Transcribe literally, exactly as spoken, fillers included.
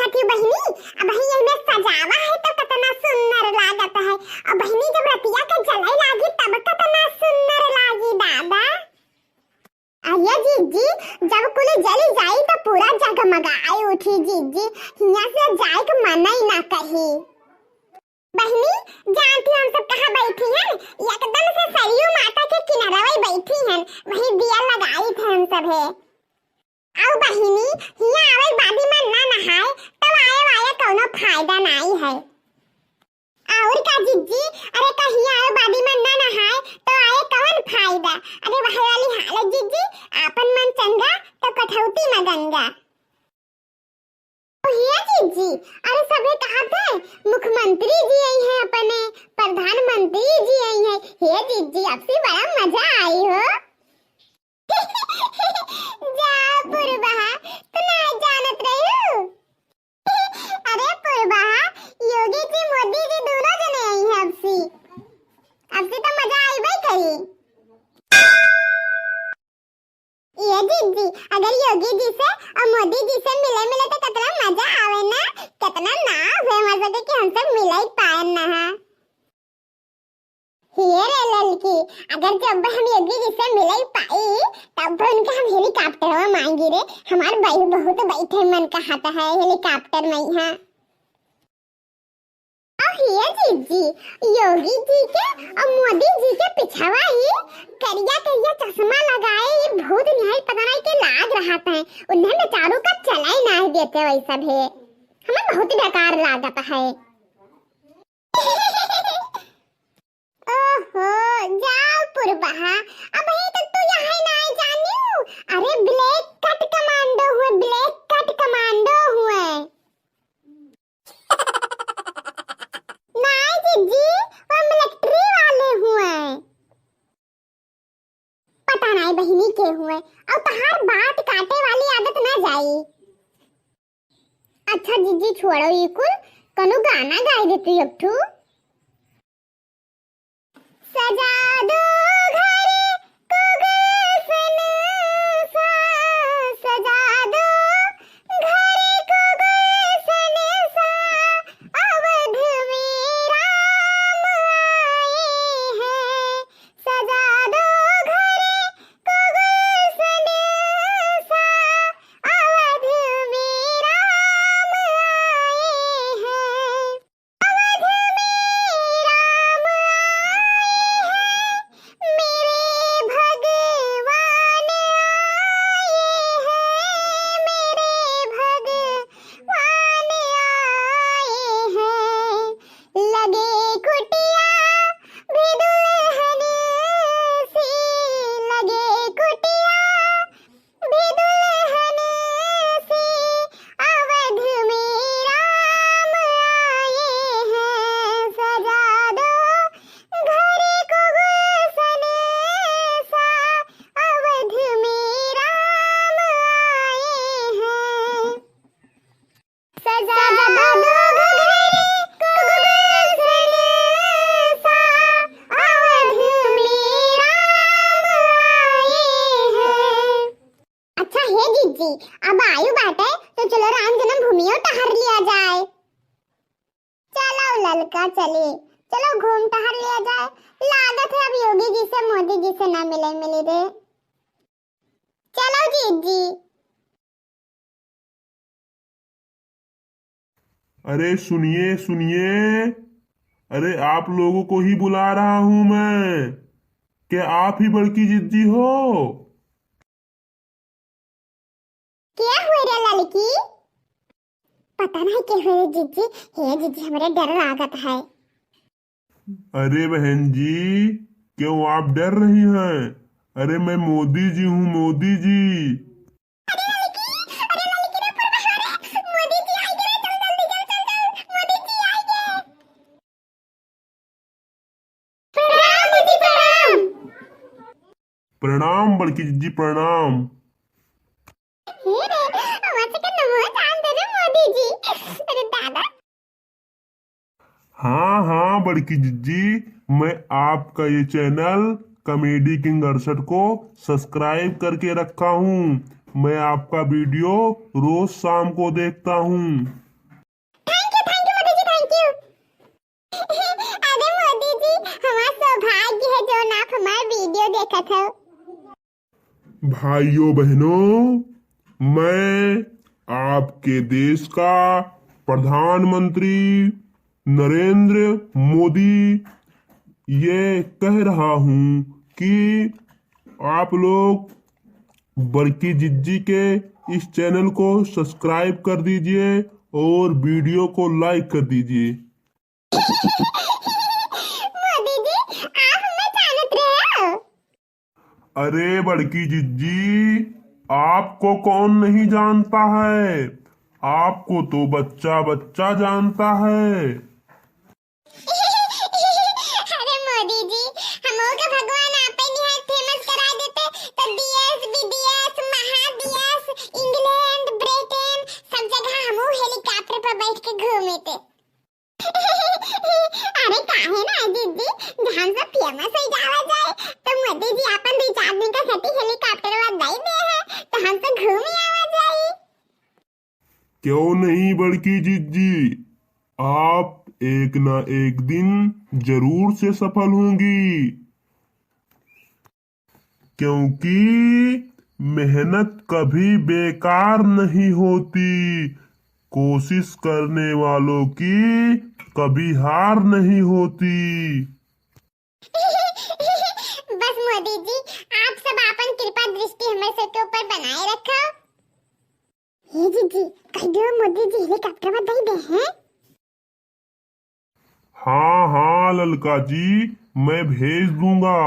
अति बहिनी, अबहीं एहमे सजावा है तो कतना सुन्नर लागत है। अउ बहिनी, जब रतिया के जलई लागी तब कतना सुन्नर लागी दादा। अरे जिज्जी, जब कुल जली जाई तो पूरा जगमगाई उठी जिज्जी, हियां से जाए के मनई ना कही। बहिनी, जानती हम सब कहाँ बैठी हैं? एकदम से सरयू माता के किनारवे बैठी हैं, वहीं दिया लगाई थे हम सब है। अउ बहिनी, हियां आवे बादी में ना नहाए, तो आए वाए कौनो फायदा नाई है। और का जिज्जी, अरे का हियां आवे बादी में ना नहाए, तो आए कौन फायदा? अरे वह वाली हालत जिज्जी, आपन मन चंगा, तो कठौती में गंगा। ओ हे जिज्जी, अरे सभे कहत है, मुख्यमंत्री जी आई हैं अपने, प्रधानमंत्री जी आई हैं। हे जिज्जी, आपसे बड़ा मजा आई हो। जा पुरबहा, तू ना जानत रही हो? अरे पुरबहा, योगी जी, मोदी जी दोनों जने आई हैं आपसे। आपसे तो मजा आई भाई करी। ए जिज्जी, अगर योगी जी से और मोदी जी से मिले मिले तो कितना मजा आवे ना, कितना नाव है मजा के कि हम सब मिले ही पाए ना है। हे रे ललकी, अगर जब हम योगी जी से मिले ही पाई, तब तो उनका हम हेलीकॉप्टर में मांगी रे। हमार भाई बहुत बैठे मन कहत है हेलीकॉप्टर में यहाँ। अउ हे जिज्जी, योगी जी के अउ मोदी जी के पिछवा ही करिया करिया चश्मा लगाए ये भूत निहाई पता नहीं के लाग रहत है। उन्हें बेचारू का चलाई ना देते वैसा भी। हमें बहुत बेकार लागत है। ओहो, जाओ पुरबहा, अबहीं तक तू यहाँ ना जानियो। अरे black cut commando हुए, black cut commando हुए। नाई जिज्जी, वो मिलिट्री वाले हुए। पता नाई बहिनी के हुए। अउ तहार बात काटे वाली आदत ना जाई। अच्छा जिज्जी, छोड़ो ई कुल, कनो गाना गाई दे तू एक ठू। सजा दो घर को गुलशन सा, सजा दो घर को गुलशन सा, अवध में राम आए हैं। सजा दो घर को गुलशन सा, अवध में राम आए हैं। अवध में राम आए हैं, मेरे भगवान आए हैं, मेरे भगवान आए हैं। लगे कुटिया भी दुल्हन सी, लगे कुटिया भी दुल्हन सी, अवध में राम आए हैं। सजा दो घर को गुलशन सा, अवध में राम आए हैं। सजा दो घर को गुलशन सा, अवध में राम आए हैं। अच्छा हे जिज्जी, अब आयु बाटे तो चलो राम जन्मभूमियो टहर लिया जाए। चलो ललका चली, चलो घूम टहर लिया जाए। लागत है अब योगी जी से मोदी जी से ना मिले मिली रे। चलो जिज्जी। अरे सुनिए, सुनिए, अरे आप लोगों को ही बुला रहा हूँ मैं। क्या आप ही बड़की जिज्जी हो? क्या हुए रे ललकी? पता नहीं क्या हुए रे जिज्जी। हे जिज्जी, हमरे डर लागत है। अरे बहन जी, क्यों आप डर रही हैं? अरे मैं मोदी जी हूँ, मोदी जी। अरे ललकी, अरे ललकी रे पुरबहा रे, मोदी जी आइ गए, चल जल्दी चल, चल चल, मोदी जी आइ गए। प्रणाम दीदी, प्रणाम। प्रणाम बड़की जिज्जी, प्रणाम। हे रे, आवाज के नमो जान दे रे मोदी जी। अरे दादा। हाँ, हाँ बड़की जिज्जी, मैं आपका ये channel Comedy King अड़सठ को subscribe करके रखा हूँ। मैं आपका video रोज शाम को देखता हूँ। देखत हो। भाइयों बहनों, मैं आपके देश का प्रधानमंत्री नरेंद्र मोदी ये कह रहा हूँ कि आप लोग बड़की जिज्जी के इस चैनल को सब्सक्राइब कर दीजिए और वीडियो को लाइक कर दीजिए। मोदी जी, आप हमें जानत रहे हो? अरे बड़की जिज्जी, आपको कौन नहीं जानता है? आपको तो बच्चा बच्चा जानता है। अरे मोदी जी, हमहू के भगवान आपे निहार फेमस करा देते तो डीएस, बीडीएस, महाडीएस, इंग्लैंड, ब्रिटेन, सब जगह हमहू हेलीकॉप्टर पर बैठ के घूमेते। अरे काहे ना जिज्जी, जहाँ से फेमस हो जावा जाए, तो मोदी जी अपन दू चार दिन का सटी हेलीकॉप्टर वा दई दे है, तो हम तो घूम ही आवा जाए। क्यों नहीं बड़की जिज्जी, आप एक ना एक दिन जरूर से सफल होंगी, क्योंकि मेहनत कभी बेकार नहीं होती, कोशिश करने वालों की कभी हार नहीं होती। बस मोदी जी, आप सब आपन कृपा दृष्टि हमरे सबके ऊपर बनाए रखो। हे जिज्जी, कह दियो मोदी जी हेलीकॉप्टर में दे दे हैं। हाँ हाँ ललका जी, मैं भेज दूंगा।